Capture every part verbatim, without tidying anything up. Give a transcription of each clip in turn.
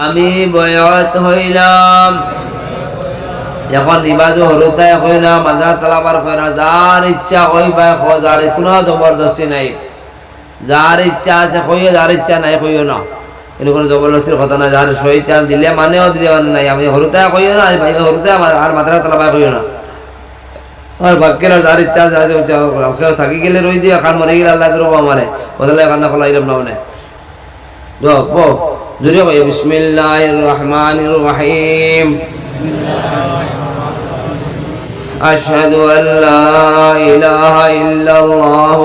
আমি বয়ত হইলাম। এখন ইবাজু হরুতায় কই না, মাদ্রাসা তালাবার কই না, যার ইচ্ছা কইবায় কও, যার কোনো জবরদস্তি নাই। যার ইচ্ছা আছে কইও, যার ইচ্ছা নাই কইও না। এনে কোনো জবরদস্তির কথা না, যার স্বইচ্ছা দিলে মানেও দিলে মানে নাই। আমি হরুতায় কইও না, ভাই হরুতায় আমার আর মাদ্রাসা তালাবায় কইও না। আর বাক্যের আর যার ইচ্ছা আছে, আছে, ইচ্ছা কেউ থাকি গেলে রই দিয়া খান মরে গেলে আল্লাহ ধরবো আমারে। কথা লাগে কান্না খোলা এরম না মানে। জুরে কই, بسم الله الرحمن الرحيم. أشهد أن لا إله إلا الله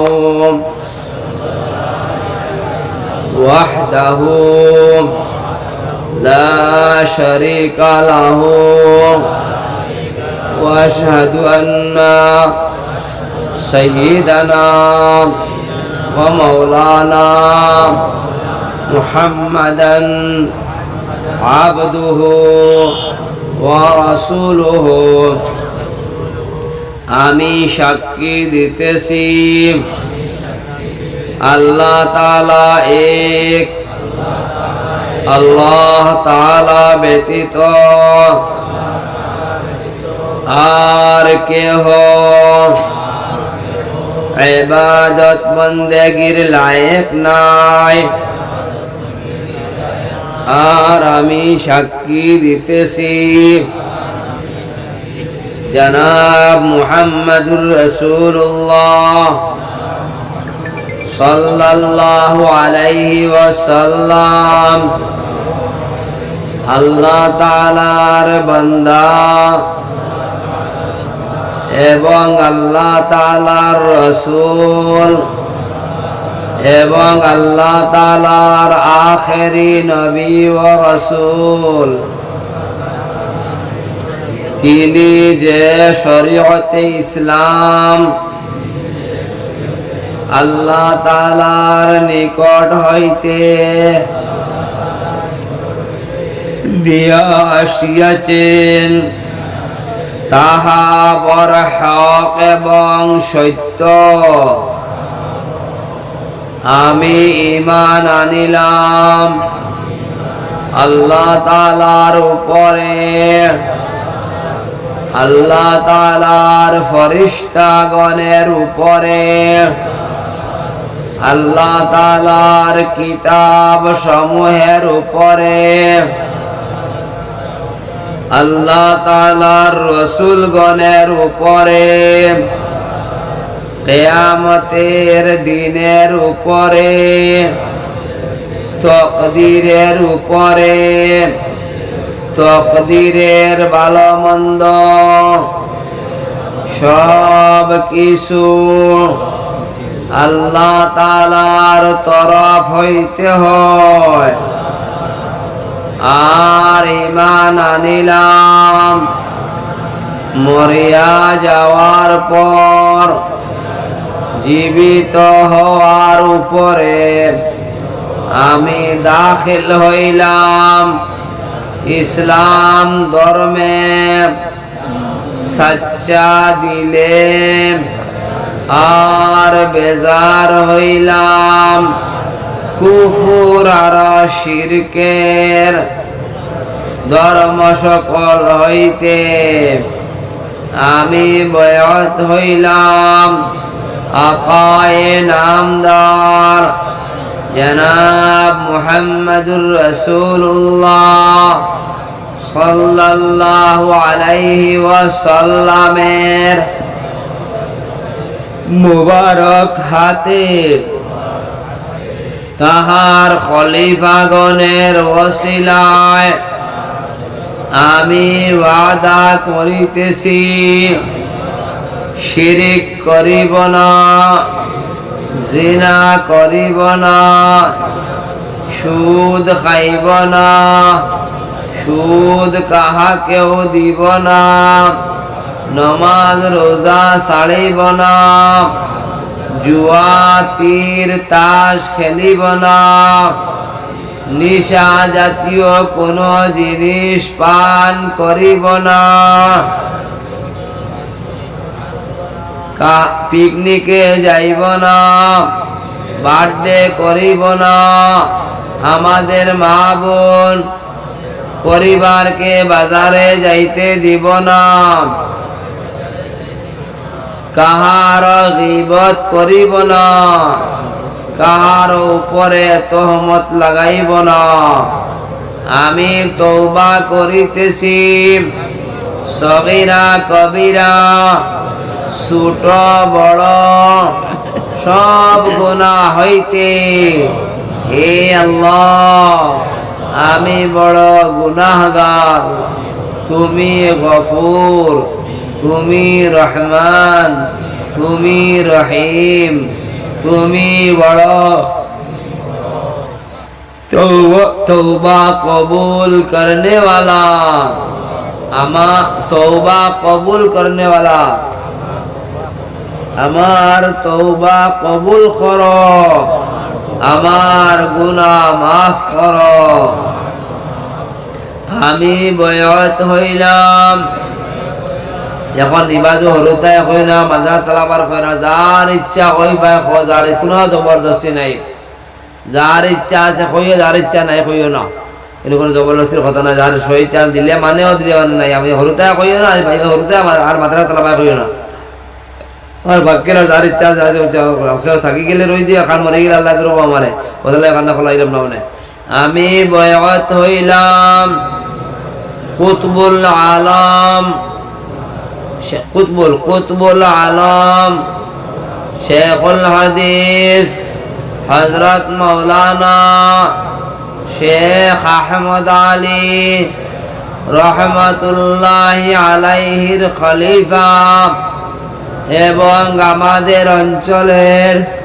وحده لا شريك له، وأشهد أن سيدنا ومولانا محمدا عبده ورسوله. আমি সাক্ষী দিতেছি আল্লাহ তাআলা এক, আল্লাহ তাআলা ব্যতীত আর কেহ ইবাদত বন্দেগীর লায়েক নাই। আর আমি সাক্ষী দিতেছি জনাব মুহাম্মাদুর রাসূলুল্লাহ সাল্লাল্লাহু আলাইহি ওয়াসাল্লাম আল্লাহ তাআলার বান্দা এবং আল্লাহ তাআলার রাসূল এবং আল্লাহ তাআলার আখেরি নবী ও রাসূল। তিনি যে শরীয়তে ইসলাম আল্লাহ তাআলার নিকট হইতে নিয়া আসিয়াছেন, তাহা বড় হক এবং সত্য। আমি ঈমান আনিলাম আল্লাহ তাআলার উপরে, আল্লাহ তাআলার ফেরেশতাগণের উপরে, আল্লাহ তাআলার কিতাব সমূহের উপরে, আল্লাহ তাআলার রসুলগণের উপরে, কিয়ামতের দিনের উপরে, তকদিরের উপরে, তকদিরের ভালো মন্দ, সব কিছু আল্লাহ তাআলার তরফ হইতে হয়। আর ঈমান আনিলাম, মরিয়া যাওয়ার পর জীবিত হওয়ার উপরে আমি দাখিল হইলাম ইসলাম ধর্মে। সাচ্চা দিলে আর বেজার হইলাম কুফুর আর শিরকের ধর্ম সকল হইতে। আমি বয়াত হইলাম আকায়ে নামদার জনাব মুহাম্মাদুর রাসূলুল্লাহ সাল্লাল্লাহু আলাইহি ওয়াসাল্লামের মুবারক হাতে, তাহার খলিফাগণের ওসিলায় আমি ওয়াদা করিতেছি, শিরিক করিব না, জিনা করিব না, সুদ খাইব না, সুদ কাহাকেও দিব না, নমাজ রোজা ছাড়িব না, জুয়া তীর তাস খেলিব না, নিশা জাতীয় কোনো জিনিস পান করিব না, কা-, পিকনিকে যাইব না, বার্থডে করিব না, আমাদের মা বোন পরিবারকে বাজারে যাইতে দিব না, কাহার গীবত করিব না, কাহার উপরে তহমত লাগাইব না। আমি তওবা করিতেছি, সগীরা কবিরা, ছোট বড় সব গুনাহ হইতে। হে আল্লাহ, আমি বড় গুনাহগার, তুমি গফুর, তুমি রহমান, তুমি রহিম, তুমি বড় তওবা, তওবা কবুল করনে ওয়ালা, আমা-, তওবা কবুল করনে ওয়ালা, আমার তওবা কবুল করো, আমার গুনাহ মাফ করো। আমি বয়ত হইলাম। এখন ইবাজু হরুতায় কই না, মাদ্রাসা তালাবার কই না, যার ইচ্ছা কইবায় কও, যার কোনো জবরদস্তি নাই। যার ইচ্ছা আছে কইও, যার ইচ্ছা নাই কইও না। এনে কোনো জবরদস্তির কথা না, যার স্বইচ্ছা দিলে মানেও দিলে মানে নাই। আমি হরুতায় কইও না, আমি ভাই হরুতায় আমার আর মাদ্রাসা তালাবায় কইও না। আর বাক্যের আর যার ইচ্ছা আছে, আছে, ইচ্ছা, কেউ থাকি গেলে রই দিয়া খান মরে গেলে আল্লাহ ধরবো আমারে। ওদের কান্না খোলা এরম না মানে। আমি বয়াত হইলাম কুতবুল আলম, শে-, কুতবুল, কুতবুল আলম, শেখুল হাদিস, হযরত মাওলানা শেখ আহমদ আলী রহমতুল্লাহি আলাইহির খলিফা এবং আমাদের অঞ্চলের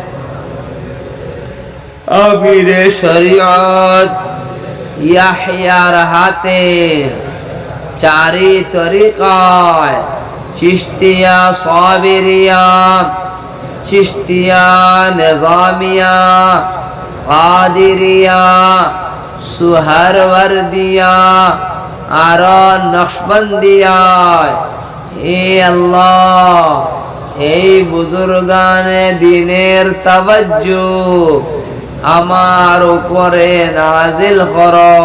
আমিরে শরিয়ত ইয়াহইয়ার হাতে চারি তরিকায়, চিশতিয়া, সাবিরিয়া, চিশতিয়া, নিজামিয়া, কাদিরিয়া, সুহরওয়ার্দিয়া, আরো নকশবন্দিয়া। হে আল্লাহ, এই বুজুর্গানে দিনের তাওয়াজ্জু আমার উপরে নাজিল করো।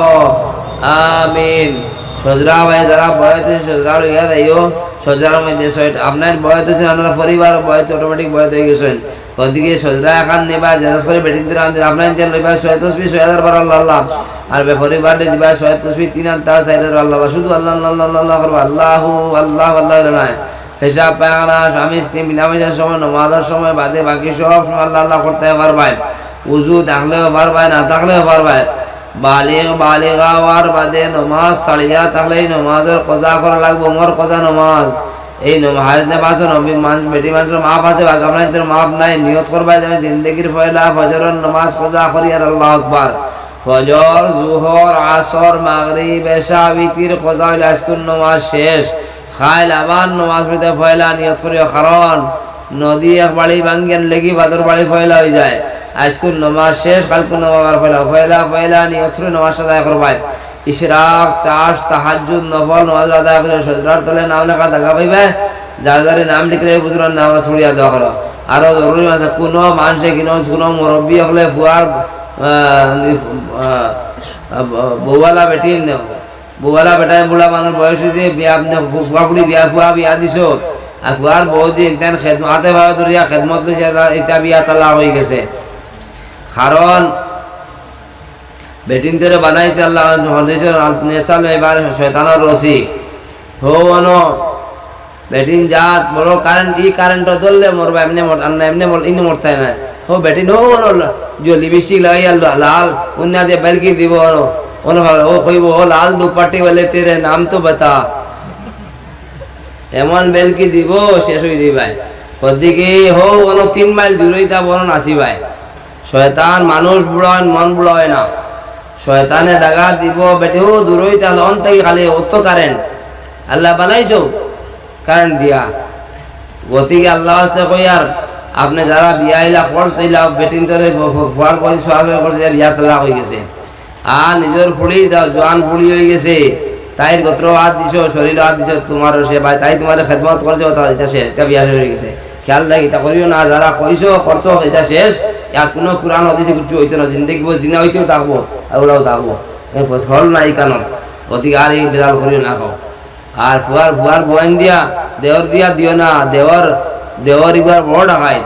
আমিন। সজরা ভাই যারা বয়াত হইছে, সজরা লইয়া যাইও। সজরার মধ্যে ছয়টা, আপনার বয়াত হইছে, আপনার পরিবার বয়াত, automatic বয়াত হয়ে গেছেন। গতিকে সজরা এখান নিবা, জেরক্স করে বেটিন ধরে আনতে, আপনার ইন্ডিয়ান লইবা ছয় তসবি, ছয় হাজার বার আল্লাহ আল্লাহ। আর বেপরি বার্থডে দিবা ছয় তসবি, তিন আনতা, চার হাজার আল্লাহ আল্লাহ। শুধু আল্লাহ আল্লাহ আল্লাহ আল্লাহ করবা, আল্লাহু আল্লাহ আল্লাহ নাই। পেশাব পায়খানা, স্বামী স্ত্রী মিলামেশার সময়, নমাজের সময় বাদে বাকি সব সময় আল্লাহ আল্লাহ করতে পারবায়। উজু থাকলেও পারবায়, না থাকলেও পারবায়। বালিগ, বালিগা হওয়ার বাদে নমাজ ছাড়িয়া থাকলে এই নমাজের কজা করা লাগবো, উমর কজা নমাজ। এই নমাজ, হাইজ নেফাসও নবী মানুষ, বেটি মানুষের মাফ আছে, বাকি আপনার মাফ নাই। নিয়ত করবায় যে আমি জিন্দেগির পয়লা ফজরের নমাজ কজা করিয়ার, আল্লাহু আকবার। ফজর, জুহর, আসর, মাগরিব, এশা, বিতির কজা অইলে আইজকুর নমাজ শেষ। কাইল আবার নমাজ পড়িতে পয়লা নিয়ত করিও, কারণ নদী এক বাড়ি ভাঙ্গিয়ার লেগি বাদর বাড়ি পয়লা অই যায়। আইজকুর নমাজ শেষ, কাইলকুর নমাজ আবার পয়লা, পয়লা, পয়লা নিয়ত করি নমাজ আদায় করবায়। ইশরাক, চাষ, তাহাজ্জুদ, নফল নমাজ আদায় করি সজরার তলে নাম লেখা জাগা পাইবায়। যার যার নাম লিখলে বুজুর্গর নাম পড়িয়া দোয়া করো। আরো জরুরি আছে, কোনো মানুষে কিনো, কোনো মুরব্বি হকলে ফুয়ার, আহ, আহ, আহ, বউওয়ালা বেটি নেও। বউওয়ালা বেটায় বুড়া মানুষ বয়স অইছে, বিয়া, আপনে ফু-, ফুয়া ফুড়ি বিয়া, ফুয়া বিয়া দিছো, আর ফুয়ার বউ দি ইনতান খেদম-, হাতে পায়ে ধরিয়া খেদমত লইছে, ইটা, ইটা বিয়া তালাক অই গেছে। কারণ বেটিন্তরে বানাইছে আল্লাহ, হদেশর নেশা লইবার শয়তানর রশি। হো অনো, বেটিন জাত বড় কারেন্ট, ই কারেন্ট ধরলে মরবা, এমনে মর-, আর না এমনে মর-, ইনো মরতায় না। হো বেটিন, হো অনো, যে লিপস্টিক লাগাইয়া লা-, লাল, উন্না দিয়ে বেলকি দিব অনো, অনো ভাবে, ও কইব, "ও লাল দুপাটি ওয়ালে তেরে নাম তো বাতা।" এমন বেলকি দিব, শেষ অই দিবায়। ওদিকে হো অনো তিন মাইল দূরই তা বড় নাচিবায়। শয়তান মানুষ বুড়া অয়, মন বুড়া অয় না। শয়তানে দাগা দিব, বেটি হো দূরই তা অন থাকি খালি অত কারেন্ট। আল্লাহ বানাইছো কারেন্ট দিয়া। গতিকে আল্লাহ আস্তে কই আর, আপনে যারা বিয়া ইলা করছে, ইলা বেটিন্তরে ফু-, ফু-, ফুয়ার বয়স সোয়াগ করছে, বিয়া তালাক অই গেছে। আর নিজর ফুড়ি, যা জোয়ান ফুড়ি অই গেছে, তাইর গোত্র হাত দিছো, শরীর হাত দিছো, তোমার সে ভাই, তাই তোমার খেদমত করছে, ও তার ইটা শেষ, ইটা বিয়া শেষ অই গেছে। খেয়াল রাখি, ইটা করিও না, যারা কইছো, করছো, ইটা শেষ। আর কোনো কোরআন হাদিসে কিচ্ছু অইতো না, জিন্দেগি বউ জিনা অইতেও থাকবো, আর ওরাও থাকবো। এর ফসল নাই কানো। গতিকে আর ই বেজাল করিও না খাও। আর ফুয়ার, ফুয়ার বইন দিয়া, দেওর দিয়া দিও না, দেওর, দেওর ইগুয়ার বড় ডাকাইত।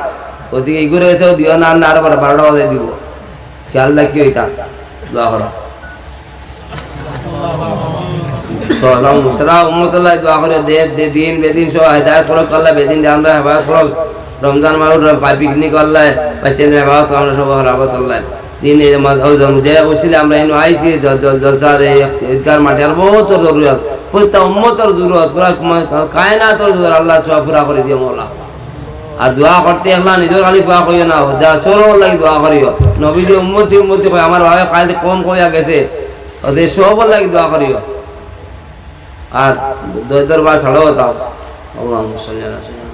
গতিকে ইগুরে গেছে দিও না, আর না আরো বারো, বারোটা বাজাই দিব। খেয়াল রাখিও ইতা, দোয়া করো। তো, আল্লাহ, সারা উম্মত আল্লাহ দোয়া করো, দে, দে, দিন বেদিন সব হেদায়েত করো, আল্লাহ বেদিন দে, আমরা হেফাজত করো। রমজান মাস উঠলো, পা-, পিকনিক আল্লাহ, বাচ্চাদের হেফাজত করো, আমরা সব হেফাজত আল্লাহ। দিন এই মাস, ও জম-, যে উসিলে আমরা এনে আইছি, জ-, জ-, জলসার এই ইফতার মাঠে আর বহুত জরুরত, প্রত্যেক উম্মতর জরুরত, পুরা কা-, কায়নাতর জরুরত, আল্লাহ সব পুরা করি দিও মৌলা। আর দোয়া করতে একলা নিজর খালি দোয়া করিও না, যা সরল লাগি দোয়া করিও। নবী যে উম্মতি, উম্মতি কয়, আমার ভাবে খালি কম কইয়া গেছে, ওদের সবর লাগি দোয়া করিও। আর দই দরবার ছাড়াও তাও। আল্লাহুম্মা সাল্লি আলা সাইয়্যিদিনা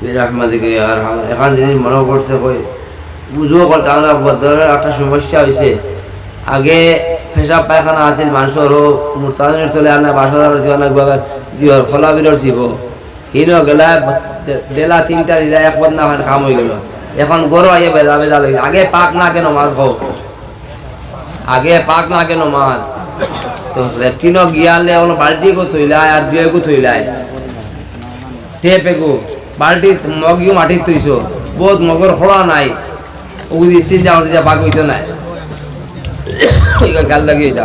বিরহমাতিকা ইয়া আরহামার। এখান জিনিস মনে পড়ছে কই, বুঝো কথা, আমরা বদরের একটা সমস্যা হইছে। আগে পেশাব পায়খানা আছিল, মানুষের মুতাজনের তলে আনা বাসা দাঁড়ার জীবন, খোলা বিরর জীব। হিনো গেলা, ডেলা তিনটা দিলা, এক বদনা হয়, কাম হয়ে গেল। এখন গরু আইয়া বেজা বেজা লাগে। আগে পাক না কেন মাছ খাও? আগে পাক না কেন মাছ? তো লেট্রিনও গিয়ালে এখন বালতি গো থইলায় আর দুয়ে গো থইলায়। টেপ এগো, বালতি মগিও মাটিত থইছো। বহুত মগর খোলা নাই। ও যদি স্টিল যা হতে যা পাক হইতো নাই। ইগো গাল লাগিয়ে যা।